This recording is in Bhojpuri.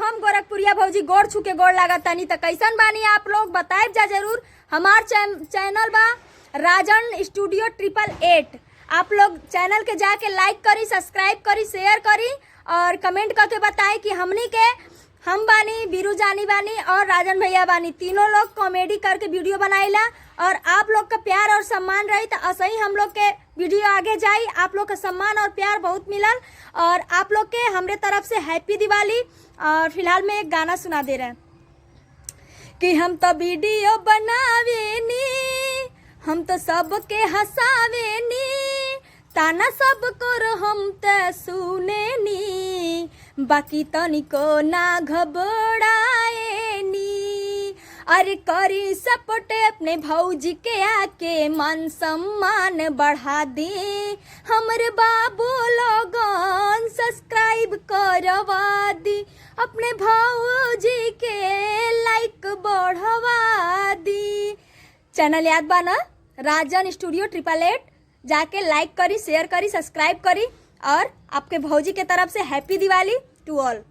हम गोरखपुरिया भौजी गोड़ छू के गोड़ लागत तनी। त कैसन बानी आप लोग, बताएब जा जरूर। हमार चैनल बा राजन स्टूडियो 888। आप लोग चैनल के जाके लाइक करी, सब्सक्राइब करी, शेयर करी और कमेंट करके बताई कि हमनी के हम बानी, बीरू जानी बानी और राजन भैया बानी, तीनों लोग कॉमेडी करके वीडियो बनाइला और आप लोग का प्यार और सम्मान रही तो असही हम लोग के वीडियो आगे जाई। आप लोग का सम्मान और प्यार बहुत मिलल और आप लोग के हमरे तरफ से हैप्पी दिवाली। और फिलहाल में एक गाना सुना दे रहे हैं कि हम तो वीडियो बनावेनी, हम तो सबके हंसावेनी, ताना सब कर हम त सुनेनी, बाकी तनिको ना घबराएनी। अरे करी सपोर्ट अपने भौजी के, आके मान सम्मान बढ़ा दी। हमर बाबू लोगन सब्सक्राइब करवा दी, अपने भौजी के लाइक बढ़वा दी। चैनल याद बा ना, राजन स्टूडियो 888। जाके लाइक करी, शेयर करी, सब्सक्राइब करी और आपके भौजी के तरफ से हैप्पी दिवाली टू ऑल।